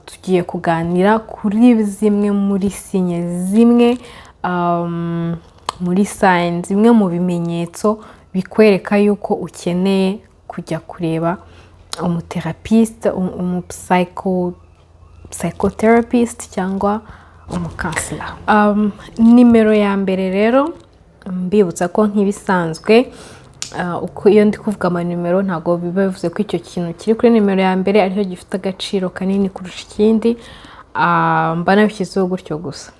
Tugiye kuganira kuri zimwe muri signe, zimwe muri signs, zimwe mu bimenyetso bikwereka yuko ukeneye kujya kureba umuthérapeute, psychotherapist cyangwa umucounselor. Nimero ya mbere rero, mbibutsa ko nk'ibisanzwe, uko iyo ndi kuvuga amanimero, ntabwo biba bivuze ko icyo kintu kiri kuri nimero ya mbere aricyo gifite agaciro kanini kurusha ikindi. Mba nabishyizeho gutyo gusa.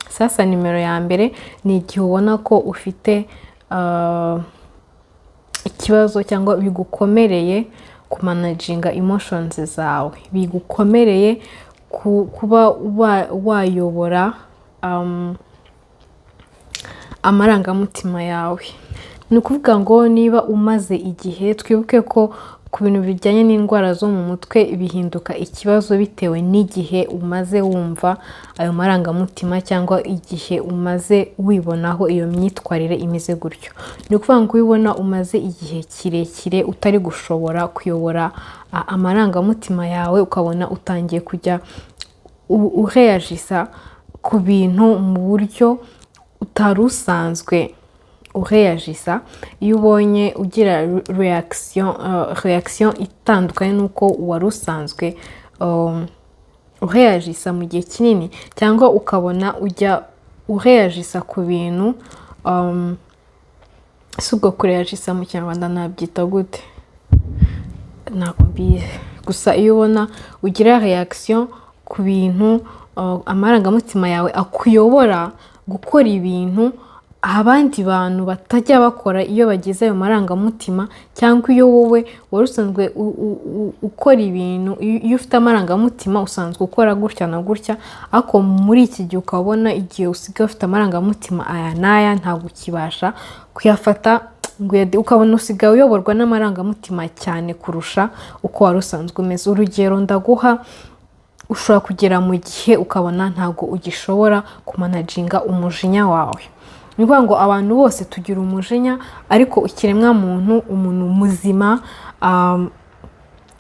Sasa nimero ya mbere ni igihe ubona ko ufite ikibazo cyangwa bigukomereye kumanaginga emotions zawe, bigukomereye kuba wayobora amarangamutima yawe. Ni ukuvuga ngo niba umaze igihe, twibuke ko ku bintu bijyanye n'indwara zo mu mutwe bihinduka ikibazo bitewe n'igihe umaze wumva ayo marangamutima cyangwa igihe umaze wibonaho iyo myitwarire imeze gutyo. Ni ukuvuga ngo iyo ubona umaze igihe kirekire utari gushobora kuyobora amarangamutima yawe, ukabona utangiye kujya ureagisa ku bintu mu buryo utari usanzwe ureagisa, iyo ubonye ugira reaction itandukanye n'uko wari usanzwe ureagisa mu gihe kinini, cyangwa ukabona ujya ureagisa ku bintu, si ubwo kureagisa mu Kinyarwanda nabyita gute? Ntabwo mbizi. Gusa iyo ubona ugira reaction ku bintu, amarangamutima yawe akuyobora gukora ibintu abandi bantu batajya bakora iyo bagize ayo marangamutima, cyangwa iyo wowe wari usanzwe ukora ibintu, iyo ufite amarangamutima usanzwe ukora gutya na gutya, ariko muri iki gihe ukabona igihe usigaye ufite amarangamutima aya n'aya ntabwo ukibasha kuyafata ngo ukabona usigaye uyoborwa n'amarangamutima cyane kurusha uko wari usanzwe umeze. Urugero ndaguha, ushobora kugera mu gihe ukabona ntabwo ugishobora kumanaginga umujinya wawe. Ni ukuvuga ngo abantu bose tugira umujinya, ariko ikiremwamuntu, umuntu muzima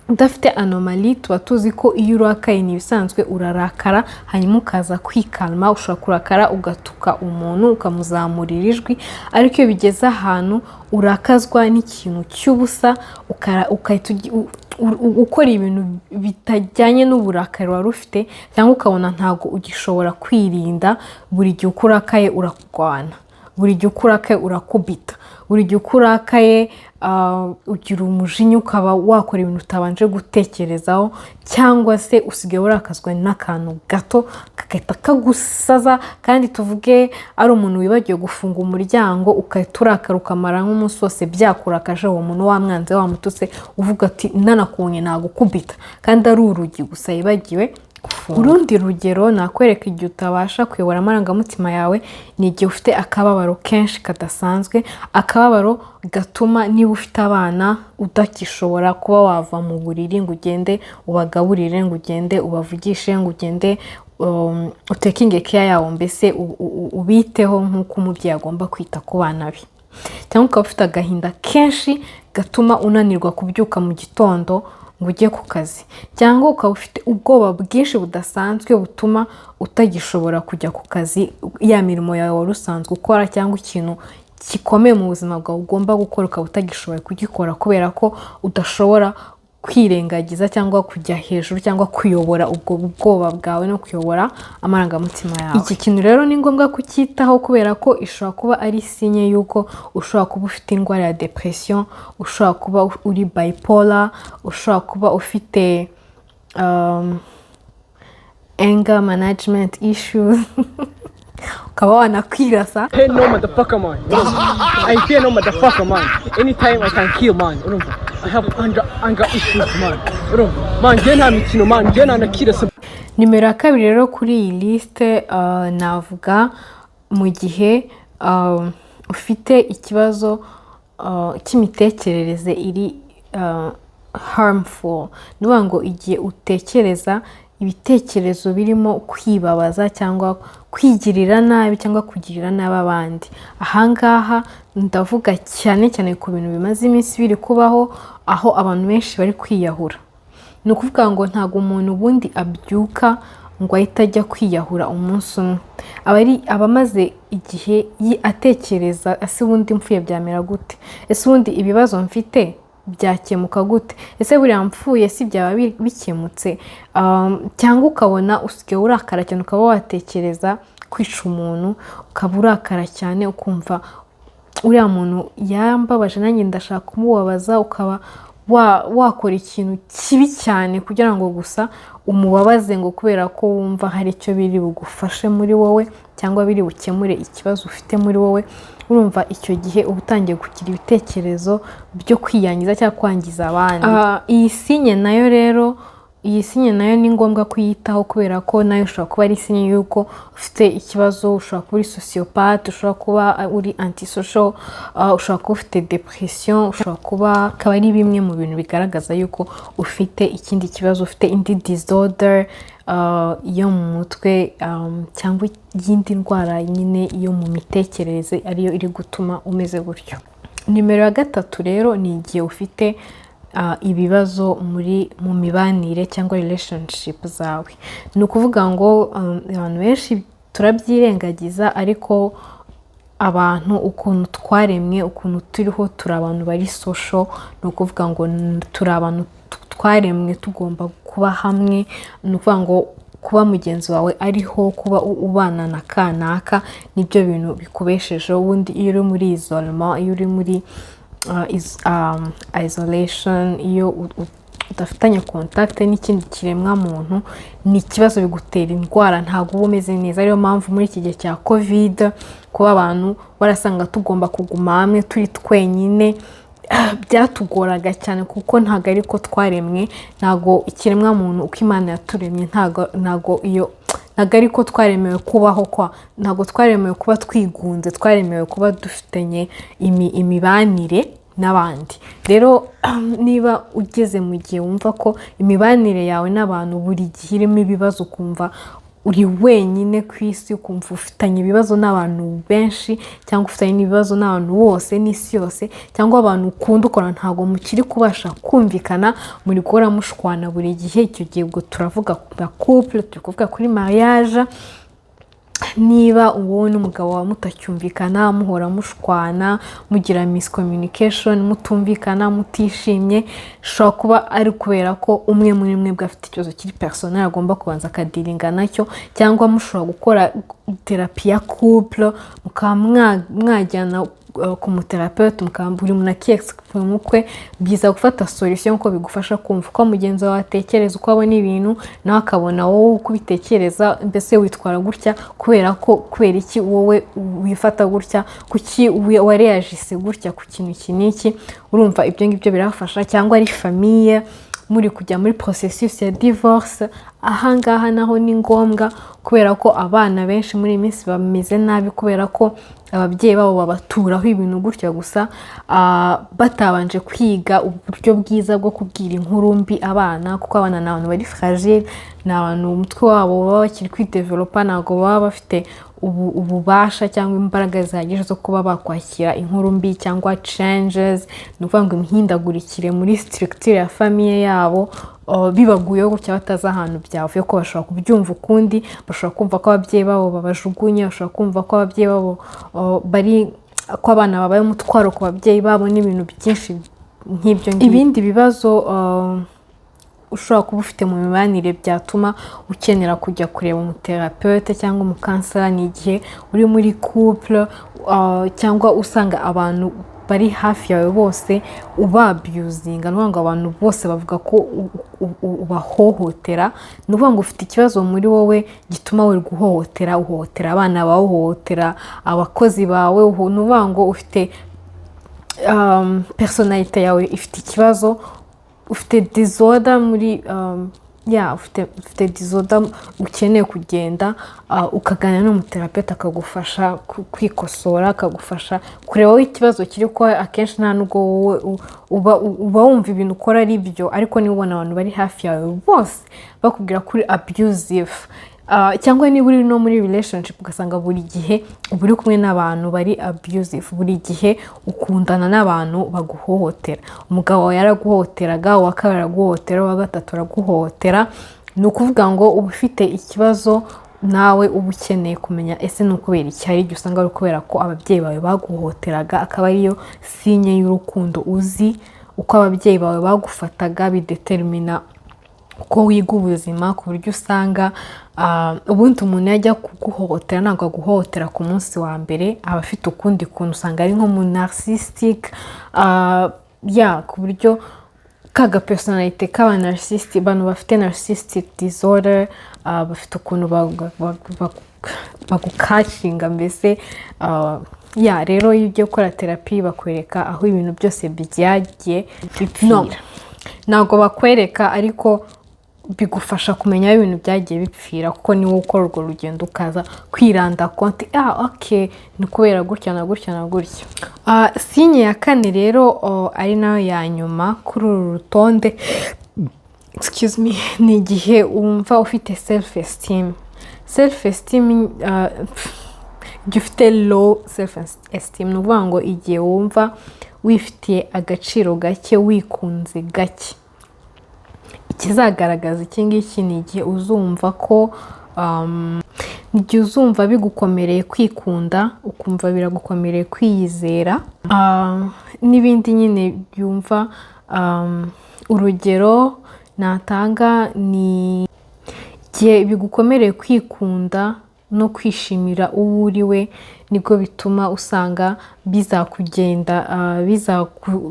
udafite anomalie, tuba tuzi ko iyo urakaye ni ibisanzwe, urarakara hanyuma ukaza kwikalma. Ushobora kurakara ugatuka umuntu, ukamuzamurira ijwi, ariko iyo bigeze ahantu urakazwa n'ikintu cy'ubusa, ugahita ukora ibintu bitajyanye n'uburakari wari ufite, cyangwa ukabona ntabwo ugishobora kwirinda, buri gihe uko urakaye urarwana, buri gihe uko urakaye urakubita, buri gihe uko urakaye ugira umujinya ukaba wakora ibintu utabanje gutekerezaho, cyangwa se usigaye urakazwa n'akantu gato kagahita kagusaza, kandi tuvuge ari umuntu wibagiwe gufunga umuryango, ugahita urakara ukamara nk'umunsi wose byakurakaje, uwo muntu wamwanze, wamututse, uvuga ati "Nanakubonye nagukubita", kandi ari urugi gusa yibagiwe gufunga. Urundi rugero nakwereka igihe utabasha kuyobora amarangamutima yawe ni igihe ufite akababaro kenshi kadasanzwe, akababaro gatuma niba ufite abana udakishobora kuba wava mu buriri ngo ugende ubagaburire, ngo ugende ubavugishe, ngo ugende utakinge care yabo, mbese ubiteho nk'uko umubyeyi agomba kwita ku bana be, cyangwa ukaba ufite agahinda kenshi gatuma unanirwa kubyuka mu gitondo ngo ujye ku kazi, cyangwa ukaba ufite ubwoba bwinshi budasanzwe butuma utagishobora kujya ku kazi, ya mirimo yawe wari usanzwe ukora, cyangwa ikintu gikomeye mu buzima bwawe ugomba gukora ukaba utagishoboye kugikora kubera ko udashobora kwirengagiza cyangwa kujya hejuru cyangwa kuyobora ubwo bwoba bwawe no kuyobora amarangamutima yawe. Iki kintu rero ni ngombwa kucyitaho kubera ko ishobora kuba ari signe y'uko ushobora kuba ufite indwara ya depression, ushobora kuba uri bipolar, ushobora kuba ufite anger management issues, ukaba wanakwirasa. Hey, no motherfucker, man. I fear no motherfucker, man. Anytime I can kill, man. Urumva? I have anger issues, man. Urumva? Man, njye nta mikino, man. Njye ntanakirasa. Nimero ya kabiri rero kuri iyi lisite, navuga mu gihe ufite ikibazo cy'imitekerereze iri harmful. Ni ukuvuga ngo igihe utekereza ibitekerezo birimo kwibabaza cyangwa kwigirira nabi cyangwa kugirira nabi abandi. Ahangaha ndavuga cyane cyane ku bintu bimaze iminsi biri kubaho, aho abantu benshi bari kwiyahura. Ni ukuvuga ngo ntabwo umuntu ubundi abyuka ngo ahite ajya kwiyahura umunsi umwe. Aba amaze igihe atekereza: ese ubundi mpfuye byamera gute? Ese ubundi ibibazo mfite byakemuka gute? Ese buriya mpfuye si byaba bikemutse? Cyangwa ukabona usigaye urakara cyane, ukaba watekereza kwica umuntu, ukaba urakara cyane, ukumva uriya muntu yambabaje, nanjye ndashaka kumubabaza, ukaba wakora ikintu kibi cyane kugira ngo gusa umubabaze, ngo kubera ko wumva hari icyo biri bugufashe muri wowe cyangwa biri bukemure ikibazo ufite muri wowe. Urumva icyo gihe uba utangiye kugira ibitekerezo byo kwiyangiza cyangwa kwangiza abandi. Iyi signe nayo rero, iyi signe nayo ni ngombwa kuyitaho, kubera ko nayo ushobora kuba ari signe y'uko ufite ikibazo. Ushobora kuba uri sociopathe, ushobora kuba uri antisocial, ushobora kuba ufite depression, ushobora kuba akaba ari bimwe mu bintu bigaragaza yuko ufite ikindi kibazo, ufite indi disorder yo mu mutwe cyangwa iyindi ndwara nyine yo mu mitekerereze ariyo iri gutuma umeze gutyo. Nimero ya gatatu rero ni igihe ufite ibibazo mu mibanire cyangwa relationship zawe. Ni ukuvuga ngo abantu benshi turabyirengagiza, ariko abantu ukuntu twaremwe, ukuntu turiho, turi abantu bari social. Ni ukuvuga ngo turi abantu twaremwe tugomba kuba hamwe. Ni ukuvuga ngo kuba mugenzi wawe ariho, kuba ubana na kanaka, nibyo bintu bikubeshejeho. Ubundi iyo uri muri isolement, iyo uri muri isolation, iyo udafitanye contact n'ikindi kiremwa muntu, ni ikibazo, bigutera indwara, ntabwo uba umeze neza. Ariyo mpamvu muri iki gihe cya Covid, kuba abantu barasanga tugomba kuguma hamwe turi twenyine byatugoraga cyane, kuko ntabwo ariko twaremwe. Ntabwo ikiremwa muntu uko Imana yaturemye, ntabwo iyo, ntabwo ariko twaremewe kubaho kwa, ntabwo twaremewe kuba twigunze, twaremewe kuba dufitanye imibanire n'abandi. Rero niba ugeze mu gihe wumva ko imibanire yawe n'abantu buri gihe irimo ibibazo, ukumva uri wenyine ku isi, ukumva ufitanye ibibazo n'abantu benshi, cyangwa ufitanye ibibazo n'abantu bose n'isi yose, cyangwa abantu ukunda ukora ntabwo mukiri kubasha kumvikana, muri guhora mushwana buri gihe, icyo gihe ubwo turavuga ku couple, turi kuvuga kuri mariage. Niba wowe n'umugabo wawe mutacyumvikana, muhora mushwana, mugira miscommunication, mutumvikana, mutishimye, bishobora kuba ari kubera ko umwe muri mwebwe afite ikibazo kiri personnel agomba kubanza akadealinga nacyo, cyangwa mushobora gukora thérapie ya couple, mukaba mwajyana ku muthérapeute, mukaba buri muntu akiexprima ukwe. Byiza gufata solution, kuko bigufasha kumva uko mugenzi wawe atekereza, uko abona ibintu, nawe akabona wowe uko ubitekereza. Mbese witwara gutya kubera ko, kubera iki wowe wifata gutya? Kuki waréagisse gutya ku kintu iki n'iki? Urumva ibyo ngibyo birafasha. Cyangwa ari famille muri kujya muri processus ya divorce, ahangaha naho ni ngombwa, kubera ko abana benshi muri iyi minsi bameze nabi kubera ko ababyeyi babo babaturaho ibintu gutya gusa, batabanje kwiga uburyo bwiza bwo kubwira inkuru mbi abana, kuko abana ni abantu bari fragile, ni abantu umutwe wabo baba bakiri kwidevelopa, ntabwo baba bafite ububasha cyangwa imbaraga zihagije zo kuba bakwakira inkuru mbi cyangwa changes, ni ukuvuga ngo imihindagurikire muri structure ya famille yabo, bibaguyeho gutya batazi ahantu byavuye, ko bashobora kubyumva ukundi. Bashobora kumva ko ababyeyi babo babajugunye, bashobora kumva ko ababyeyi babo bari, ko abana babaye umutwaro ku babyeyi babo, n'ibintu byinshi nk'ibyo ngibyo. Ibindi bibazo ushobora kuba ufite mu mibanire byatuma ukenera kujya kureba umuthérapeute cyangwa umucounselor, ni igihe uri muri couple cyangwa usanga abantu bari hafi yawe bose ubabusinga. Ni ukuvuga ngo abantu bose bavuga ko ubahohotera. Ni ukuvuga ngo ufite ikibazo muri wowe gituma uri guhohotera, uhohotera abana bawe, uhohotera abakozi bawe. Ni ukuvuga ngo ufite personnalité yawe ifite ikibazo, ufite disorder muri ya ufite disorder ukeneye kugenda ukaganira n'umuthérapeute, akagufasha kwikosora, akagufasha kureba aho ikibazo kiri, ko akenshi nta nubwo wowe uba wumva ibintu ukora ari byo, ariko niba ubona abantu bari hafi yawe bose bakubwira kuri abusive. Cyangwa niba uri no muri relationship, ugasanga buri gihe uba uri kumwe n'abantu bari abusive, buri gihe ukundana n'abantu baguhohotera. Umugabo wawe yaraguhohoteraga, uwa kabiri araguhohotera, uwa gatatu araguhohotera. Ni ukuvuga ngo uba ufite ikibazo nawe, uba ukeneye kumenya: ese ni ukubera iki? Hari igihe usanga ari ukubera ko ababyeyi bawe baguhohoteraga, akaba ariyo signe y'urukundo uzi. Uko ababyeyi bawe bagufataga bidetermina uko wiga ubuzima, ku buryo usanga ubundi umuntu yajya kuguhohotera, ntabwo aguhohotera ku munsi wa mbere, aba afite ukundi kuntu, usanga ari nko mu narcissistic ya ku buryo ka personnalité k'aba narcissist. Abantu bafite narcissistic disorder bafite ukuntu bagukacinga mbese. Ya, rero iyo ugiye gukora therapy, bakwereka aho ibintu byose byagiye bipfira. Ntabwo bakwereka, ariko bigufasha kumenya aho ibintu byagiye bipfira, kuko niwo ukora urwo rugendo, ukaza kwirenda compte: ah, ok, ni kubera gutya na gutya na gutya. Signe ya kane rero, ari nayo ya nyuma kuri uru rutonde, excuse me, ni igihe wumva ufite self esteem self esteem igihe ufite low self esteem. Ni ukuvuga ngo igihe wumva wifitiye agaciro gake, wikunze gake. Ikizagaragaza iki ngiki ni igihe uzumva ko igihe uzumva bigukomereye kwikunda, ukumva biragukomereye kwiyizera, n'ibindi nyine byumva. Urugero natanga ni igihe bigukomereye kwikunda no kwishimira uwo uri we, nibwo bituma usanga bizakugenda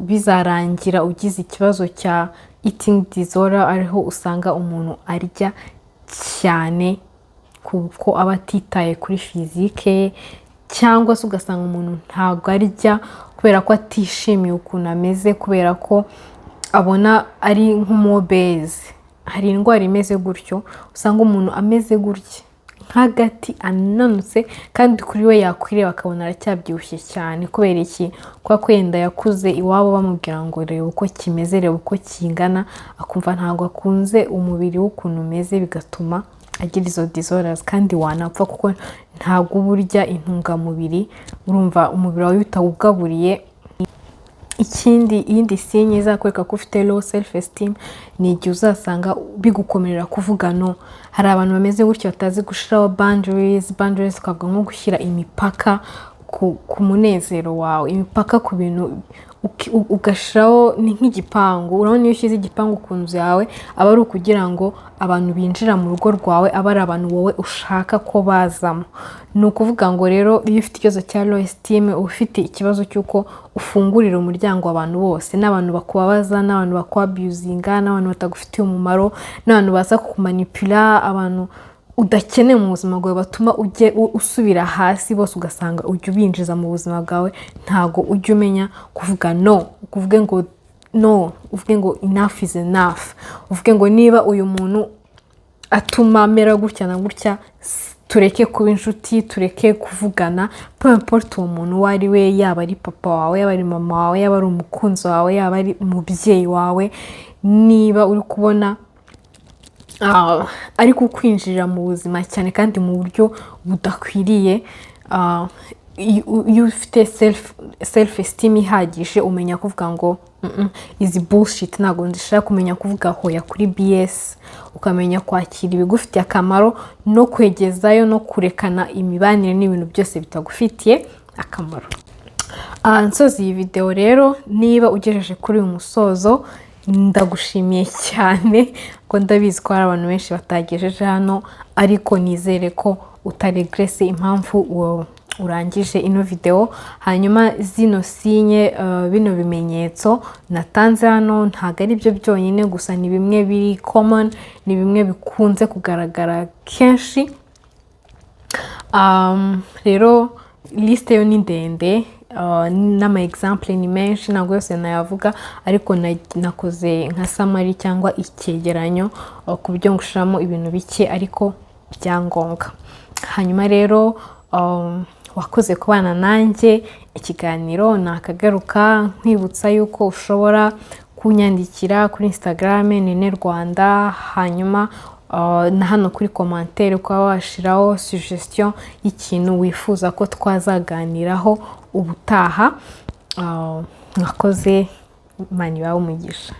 bizarangira ugize ikibazo cya eating disorder, ariho usanga umuntu arya cyane kuko aba atitaye kuri physique ye, cyangwa se ugasanga umuntu ntabwo arya kubera ko atishimiye ukuntu ameze, kubera ko abona ari nk'umu obèse. Hari indwara imeze gutyo, usanga umuntu ameze gutya nk'agati, ananutse, kandi kuri we yakwireba akabona aracyabyibushye cyane. Kubera iki? Kubera ko yenda yakuze iwabo bamubwira ngo reba uko kimeze, reba uko kingana, akumva ntabwo akunze umubiri w'ukuntu umeze, bigatuma agira izo disorders. Kandi wanapfa, kuko ntabwo uba urya intungamubiri, urumva umubiri wawe utawugaburiye. Ikindi, iyindi signe izakwereka ko ufite low self esteem ni igihe uzasanga bigukomerera kuvuga no. Hari abantu bameze gutyo, batazi gushyiraho boundaries. Boundaries twavuga nko gushyira imipaka ku munezero wawe, imipaka ku bintu ugashyiraho, ni nk'igipangu. Urabona iyo ushyize igipangu ku nzu yawe, aba ari ukugira ngo abantu binjira mu rugo rwawe aba ari abantu wowe ushaka ko bazamo. Ni ukuvuga ngo rero iyo ufite ikibazo cya low esteem, uba ufite ikibazo cy'uko ufungurira umuryango abantu bose, n'abantu bakubabaza, n'abantu bakwabusinga, n'abantu batagufitiye umumaro, n'abantu baza kukumanipula, abantu udakeneye mu buzima bwawe, batuma ujye usubira hasi bose, ugasanga ujya ubinjiza mu buzima bwawe. Ntabwo ujya umenya kuvuga no, uvuge ngo no, uvuge ngo enough is enough, uvuge ngo niba uyu muntu atuma amera gutya na gutya, tureke kuba inshuti, tureke kuvugana, peu importe uwo muntu uwo ari we, yaba ari papa wawe, yaba ari mama wawe, yaba ari umukunzi wawe, yaba ari umubyeyi wawe. Niba uri kubona ari kukwinjirira mu buzima cyane kandi mu buryo budakwiriye, iyo ufite self esteem ihagije, umenya kuvuga ngo "Izi bullshit ntabwo nzishaka." Kumenya kuvuga hoya kuri BS, ukamenya kwakira ibigufitiye akamaro no kwegezayo no kurekana imibanire n'ibintu byose bitagufitiye akamaro. Nsoza iyi videwo rero, niba ugejeje kuri uyu musozo, ndagushimiye cyane, ko ndabizi ko hari abantu benshi batagejeje hano, ariko nizere ko utaregrese impamvu urangije ino videwo. Hanyuma zino signe, bino bimenyetso natanze hano, ntabwo ari byo byonyine gusa, ni bimwe biri common, ni bimwe bikunze kugaragara kenshi. Rero liste yo ni ndende, n'ama example ni menshi, ntabwo yose nayavuga, ariko nakoze nka summary cyangwa icyegeranyo, ku buryo ngushiramo ibintu bike ariko byangombwa. Hanyuma rero wakoze kubana nanjye, ikiganiro nakagaruka. Nkwibutsa yuko ushobora kunyandikira kuri Instagram Nene Rwanda, hanyuma Na hano kuri commentaire ukaba washiraho suggestion y'ikintu wifuza ko twazaganiraho ubutaha. Mwakoze, Imana ibahe umugisha.